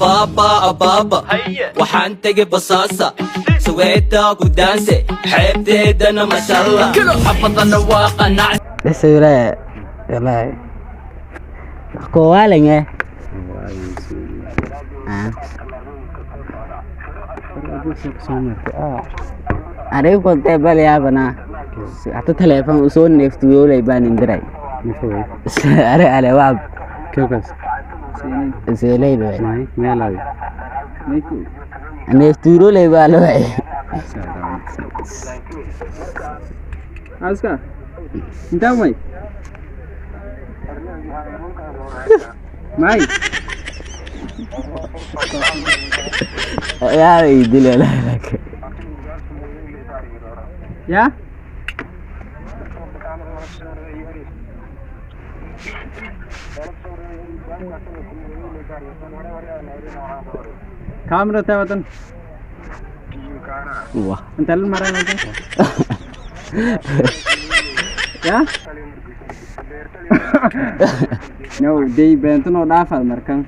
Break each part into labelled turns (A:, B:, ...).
A: Ababa ababa, waxaan tegay Basaasa, Suweeta ku daanse, xeebteedana mashallah, xabadana waa qanac.
B: Sawira wallahi kowalenge. Ah. Aniga kontee bal yaabana hata telefoon usoo neeftuyoolay baan indiray. Are ale waa seelay neeftuuroley baa la wacay.
C: Aska. Inta may? May.
B: Yaa idile.
C: Ya? Camera te watan.
B: Wah.
C: Inta mara watan. Ya? No, day bento no dhaafad markan.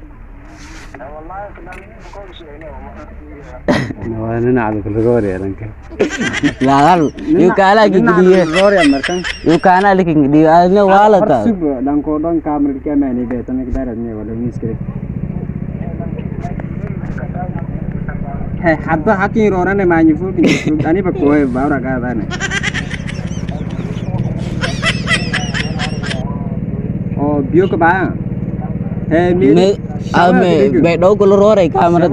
B: Lagal yukaala kigdiye.
C: Roria markan.
B: Yukaana likigdiye adna waalata.
C: Sub dhanko dhan camera ka maani beetan ka darad ne wala miskire. He hadda hakin roorane maanyi fulkin aniba kooy baawra qaadane. Oo biyo ka baa. He
B: me ame baydhow kula rooray kaamarad.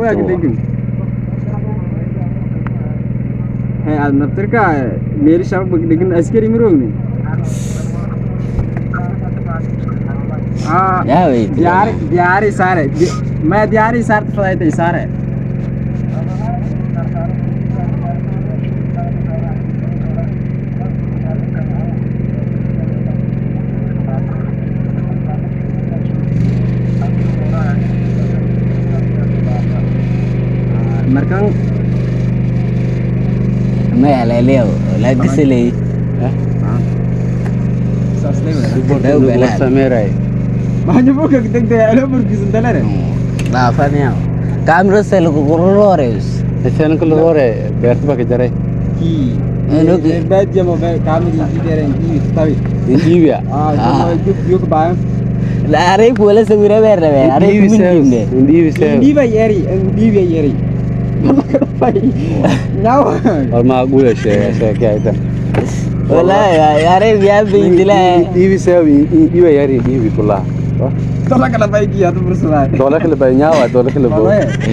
C: He ad naftirka meeli shabaq dhigin askari marogni. Ah.
B: Yaa wey.
C: Diyaari diyaari saare ma diyaari saarta fadayta saare. Markan
B: ma haleeliyow laakiseley.
C: Saas leeyahay. Maanyi buka degdeg alo burkisan dalare.
B: Dhaafaniya kaamira sel kula roorays.
C: Ki baadiya mo kaamir deren ki tabi. Ah, biyo ka baa.
B: Arey kuwala sawira bee rabee arey kumintimde.
C: Ndiba yeri ndiba yeri. Nyaw.
B: Wallahi arey yaa baydila.
C: Tola kala bay ki hadu bursaday. Wallahi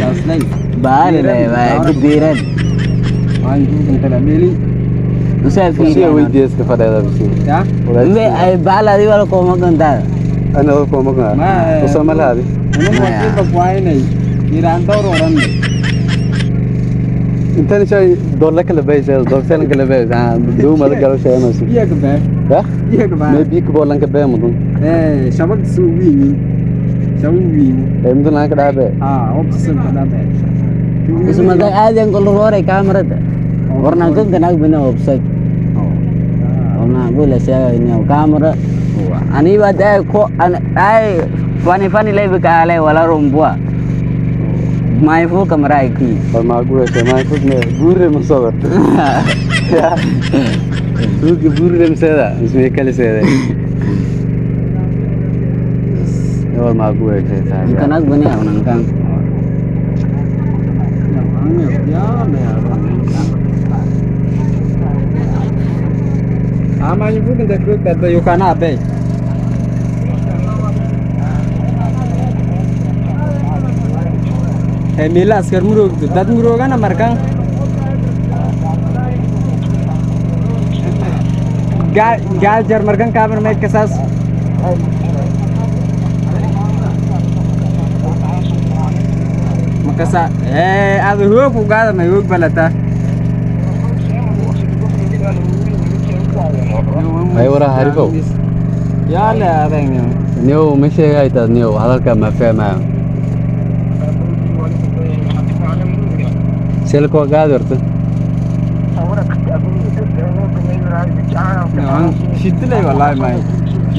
C: saas lay.
B: Baanile waa gudiran.
C: Maanyi buka tala meli.
B: Usaa fiiriya.
C: Ya?
B: Me ay baala di wala kooma gantaa.
C: Ma Anu wakiilka kuwaynay iraan dowr oran. Biyo ka baa. Biyo ka baa. Eh, shabaq suu wiini. Shabaq wiini. Ah, option ka dhabe.
B: Ismada aadyan kula rooray kaamarada warnaan kan kanaag bina obsad warnaan gula sheegay kaamara aniba daa ko ay fani fani lay kaale wala rumbua my full kamera ki. Kanaag bina warnaan kan.
C: Ah, maanyi buka inta ku dadba yukana abe. He mila askar murug dad murugana markan. Gaal gaal jar markan kaamir may kasaas. Makasa eh ad hoog ku gaada may hoog balata. Yaa la adeegno. Shidilay wallahi may.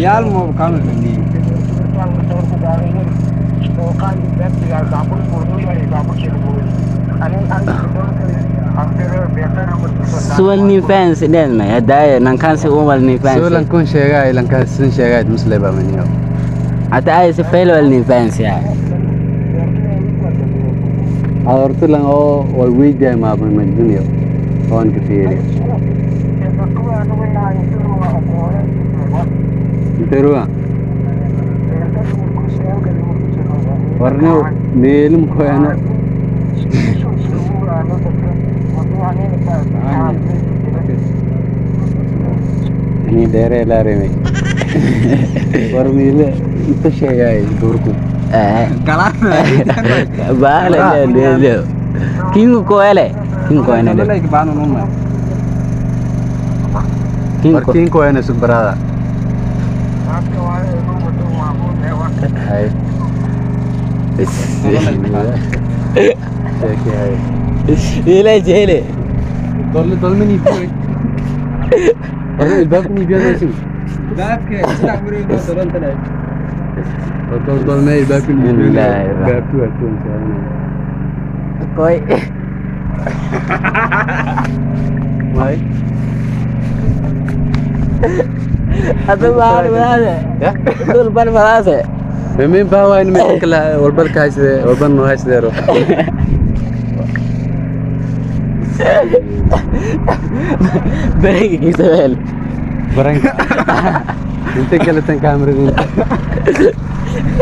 C: Yaal mo kaamir bandi.
B: Suwalni fans den may hadaya nankan si uwalni fans.
C: Suulan kun sheegay lankaas sin sheegay musleba maniyo.
B: Ata ay si fail walni fans ya.
C: Horta lan oo wal weydiiyay maaba majduniyo oon ka fiiriyo. Interuwa warno meelum koyana. Ni dheere laaremay war meele inta sheegay duurku.
B: Eh. Baale le le. Kingu koele. Kingu koene le. Kingu
C: war kiin koyana sug barada hay sheekay hay.
B: Ile jele.
C: Dol dolmani biyo war albaabkani biyo naysin dol dolmay albaabkani biyo.
B: Bismillaahi
C: albaabku waa tuunsan.
B: Koi.
C: Way.
B: Adu baar baase.
C: Ya.
B: Dul bar baase.
C: Memin baa in meel kala walbal ka haysade walban no haysade.
B: Beregi kisabel.
C: Baranka inta kale tan kaamirada.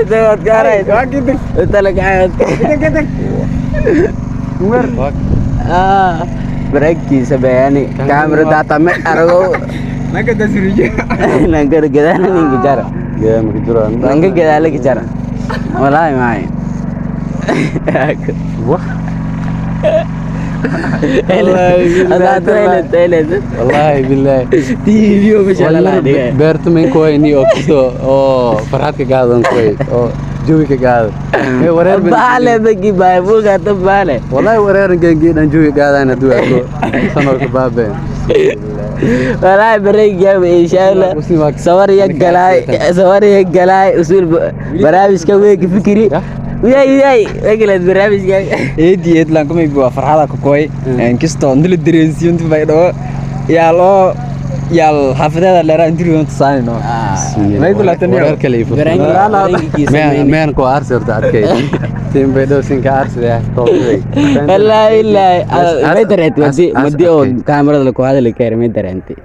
B: Dawad gaaray. Inta la gaay. Ah, beregi sabayani kaamira data me arago. Nanka gadaana ninka jara.
C: Gaa ma jiro.
B: Nanka gadaala ka jara. Wallahi maay.
C: Wah.
B: Adaa toilet toilet.
C: Wallahi billahi.
B: TV oo masha Allah dhigay.
C: Beerta men koyni oo kisto oo farxad ka gaadan koy oo jawi ka gaadan ee wareer ben.
B: Baale bagi baay buga ta baale.
C: Wallahi wareer gengi dan jawi gaadan haduu arko sanoo ka baabeen.
B: Wallahi beregi insha Allah. Sawir ya galay sawir ya galay usul barnaamijka way ka fikiri. Uyay uyay wagalaad barnaamijka.
A: Eedi eed lan kumay bua farxada ku koy inkisto ndil dareensiyo inta bay dhawo yaal oo yaal xaafadeeda leeraa intii runta saanino may ku laatan
C: wareer kale ifur. Meen ko arsi horta adkay tin bay dhow sinka arsida toobay.
B: Wallahi billahi may dareentay madi madi oo kaamirada la ku hadli karo may dareentay.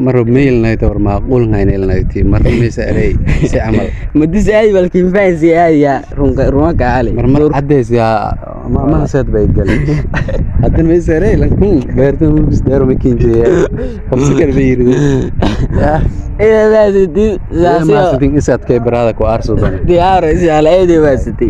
C: Mar mailnayta war macquul ngaynelnayti mar maysa erey si camal.
B: Madi si ay balkin fancy ay ya runka runka ali.
C: Mar mar cadeys yaa ma seed bay galay hadan maysa erey lankun beerta mugis dheer ma kinjeeya qabsi kale bay yiri
B: Ida daasiti
C: ma sidin is adkay barada ku arso doon.
B: Diyaar is ala eedi baasiti.